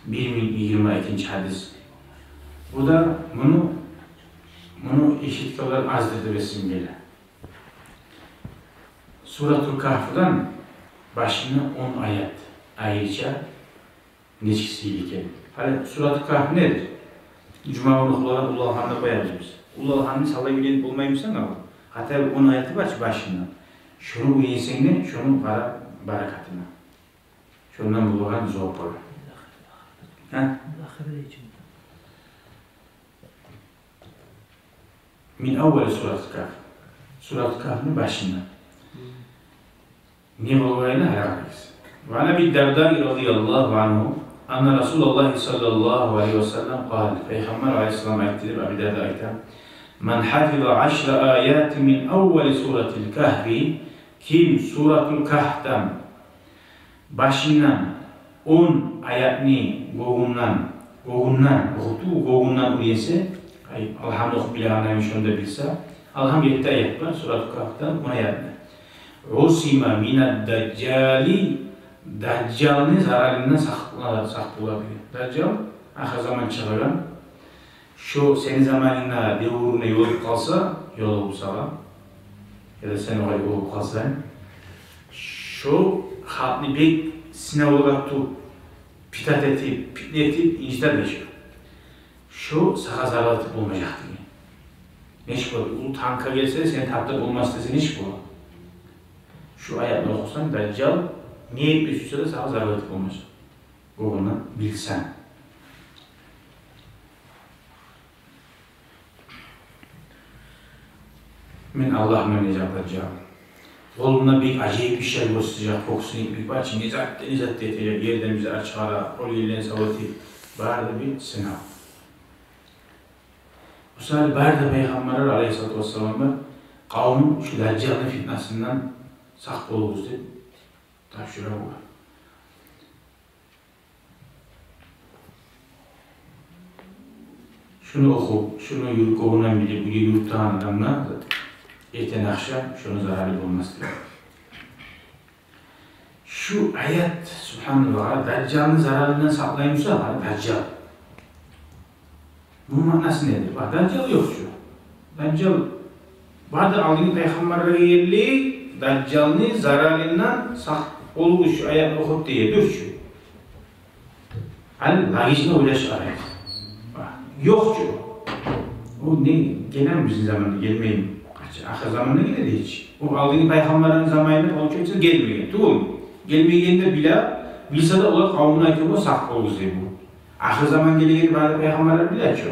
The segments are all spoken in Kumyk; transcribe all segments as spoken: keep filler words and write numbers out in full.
Бир минг йигирма экинчи гьадис. Бу да муну, муну эшитгенлер аздыр деп эсиме геле. Суратул Кагьфдан башында он аят айрыча нечик сыйлы экен. Гьали Суратул Кагьф недир? Жума гюню охулагъан Уллу Алгьамда къоябыз биз. Уллу Алгьамны савлай уьйренип болмаймысан, гьатта он аяты бар чы башында. Шону уьйренсенг де, шону къара баракатына. Шондан болагъан зувап бар. Гьа? Мин аввали Суратул Кагьф. Суратул Кагьфны башында. Не болгъанын гьали къарайыкъ. Ва ан Аби Дарда разияллагьу ангьу анна Расулаллагьи саллаллагьу алайгьи ва саллам къала. Пайхаммар алайгьиссалам айтды деп Аби Дарда айта. Ман гьафиза ашра аятин мин аввали Суратул Кагьфи, ким Суратул Кагьфдан башындан он аятны гёнгюнден, гёнгюнден, охутув гёнгюнден уьйренсе, ай, Алгьамны охуп билегенден шону да билсе, Алгьам етти аят бар, Суратул Кагьфдан он аятны. Усима минад Дажжали, Дажжалны заралындан сакъ, сакъ бола деген. Дажжал ахыр заман чыгъагъан. Шо сени заманынгда, девюрюнгде ёлугъуп къалса, ёлугъуп сагъа, яда сен огъар ёлугъуп къалсанг, шо халкъны бек сынавгъа тутуп, питать этип, питне этип, инжитер де шо. Шо сагъа зарал этип болмажакъ деген. Нечик бола? Уллу танкгъа гелсе, сени таптап болмас десе, нечик бола? Шо аятны охусанг, Дажжал не этме сюйсе де, сагъа зарал этип болмажакъ. Огъуна билсенг. Мен Аллагьман, не зат этежек. Къолундан бек ажайып ишлер гёрсетежек, фокусун этмек бар чы, не зат, не зат этежек, ерден бир зат чыгъара, къол ерлени сав этип, бары да бир сынав. Мисалы, бары да пайхаммарлар алайгьиссалату вассаламгъа къавму шу Дажжалны фитнасындан сакъ болугъуз деп тапшура бола. Шуну охуп, шуну юрек огъундан билип, уьйде юрютеген адамгъа эртен-ахшам шуну зарары болмас деп. Шу аят, субгьаналлагь, Дажжалны зарарындан сакълай буса, гьали Дажжал. Муну маънасы недир? Бакъ, Дажжал ёкъ чу. Дажжал бары да алдынгъы пайхаммарлар гелди, Дажжалны зарарындан сакъ болугъуз шу аятны охуп деген, дюр чю. Гьали логично ойлашып къарайыкъ. Бакъ, ёкъ чу. О не, гелеми бизин заманда, гелмейми? Къачан, ахыр заманда геледи гьеч. О алдынгъы пайхаммарланы заманында, о чу гелмеген. Тюгюлмю? Гелмегенни де биле, билсе де олар къавмуна айта, о сакъ болугъуз деп о. Ахыр заман гелегенни бары да пайхаммарлар биле чю.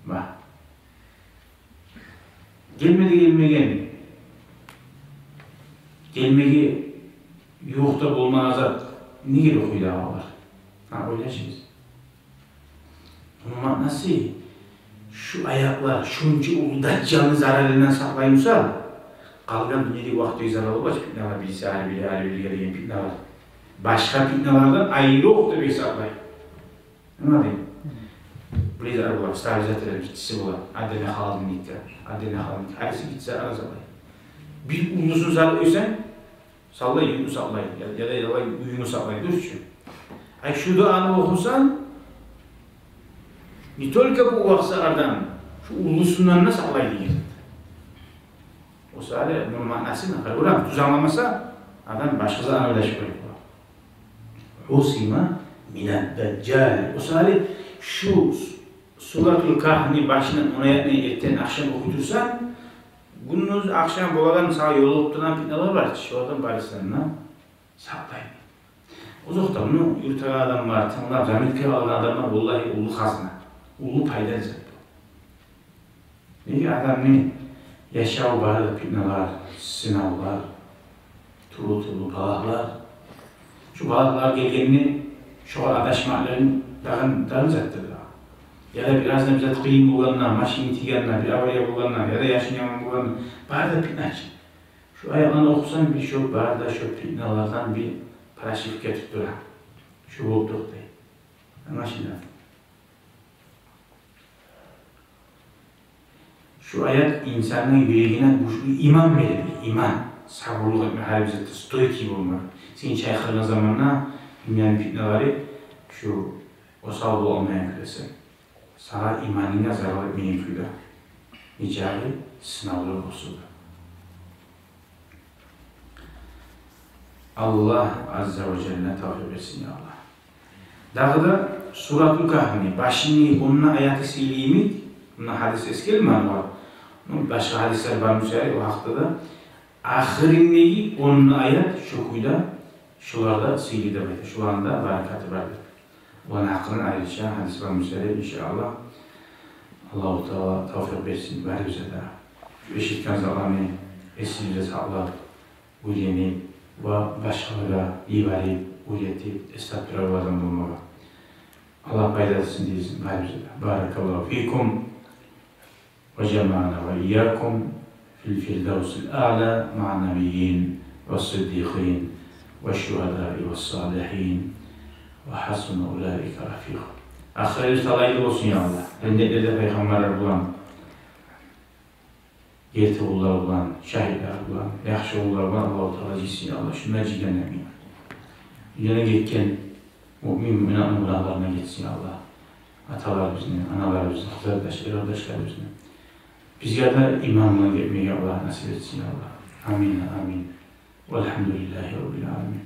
Бакъ. Гелмеди, гелмеген. Гелмеге ювукъда болмагъан зат. Неге охуй дагъы олар? Гьа, ойлашыгъыз. Муну маънасы, шу аятлар шунча уллу Дажжалны зарарындан сакълай буса, къалгъан дюньядагъы вакътидеги зараллар бар чы, питналар, бириси гьали бири, гьали бири деген питналар. Башгъа питналардан айрокъда бек сакълай. Англадынг? Бир зат бар, стабилизатор, гиччиси бола. Аддене халдын гитти. Аддене халдын гитти. Гьариси гитти зат, араз алай. Бир уллусун салып къойсанг, савлай уьюнгню сакълай, я, я да ялай уьюнгню сакълай, дюр чю. Ай, шу дуаны охусанг, не только бу вакътиси адам, шу уллусундан да сакълай деген. О саялы муну маънасын гьар бир адам тюз англамаса, адам башгъа затны ойлашып къоюп бола. Усима минад Дажжали. О саялы шу Суратул Кагьфны башындан он аятны эртен-ахшам охуй турсанг, гюндюз-ахшам болагъан сагъа ёлугъуп турагъан питналар бар чы, шолардан барысындан да сакълай. Озокъда, муну юрютеген адамлар, тынглап, заметка алагъан адамлар, валлагьи, уллу хазна, уллу пайдалы зат бу. Неге адамны яшаву бары да питналар, сынавлар, тюрлю-тюрлю балагьлар. Шу балагьлар гелгенде шогъар адашмакълыгъынг дагъы, дагъы затдыр дагъы. Я да бир аздан бир зат къыйын болгъанда, машин тийгенде, бир авария болгъанда, я да яшынг яман болгъанда, бары да питна чы. Шу аятланы охусанг, бир шо бары да шо питналардан бир прошивка этип тура. Шо болуп токътай. Англашыла. Шу аят инсанны юрегине гючлю иман бере, иман, сабурлукъ этме, гьар бир затда стойкий болма. Сен чайкъалгъан заманда дюньяны питналары Шу осал болмайгъан кюйде, сагъа иманынгъа зарал этмейген кюйде, нечакъы сынавлар болса да. Аллагь азза ва жалла тавфикъ берсин, я Аллагь. Дагъы да Суратул Кагьфны башыны он аяты сыйлы йимик, муна гьадис эсгерилмей бар. Ну, башгъа гьадислер бар буса ярай о гьакъда да. Ахырындагъы он аят шу кюйде, шулар да сыйлы деп айта, шуланы да баракаты бар деп. Оланы гьакъында айрыча гьадис бар буса ярай, иншааллагь. Аллагьу Таала тавфикъ берсин барыбызгъа да. Шу эшитген затланы эсибизде сакълап, уьйренип ва башгъалагъа йиберип, уьйретип, эслеп турагъан адам болмагъа. Аллагь пайдалысын этсин барыбызгъа да. Баракаллагьу фикум ва жамаана ва ийякум фил фирдавсил аъла маъан набиййин вас сиддикъин ваш шугьадаи вас салигьин ва гьасуна улаика рафикъа. Ахырыбыз талайлы болсун, я Аллагь. Женнетлерде пайхаммарлар булан, герти къуллар булан, шагьитлер булан, яхшы къуллар булан Аллагьу Таала жыйсын, я Аллагь. Шунда жыйгъан йимик. Дюньядан гетген муъмин, муъминатны гюнагьларына гетсин, я Аллагь. Аталарыбызны, аналарыбызны, къызардашларыбызны, эркъардашларыбызны. Бизге де иман булан гетмеге Аллагь насип этсин, я Аллагь. Амин, амин. Валгьамдулиллагьи раббил аламин.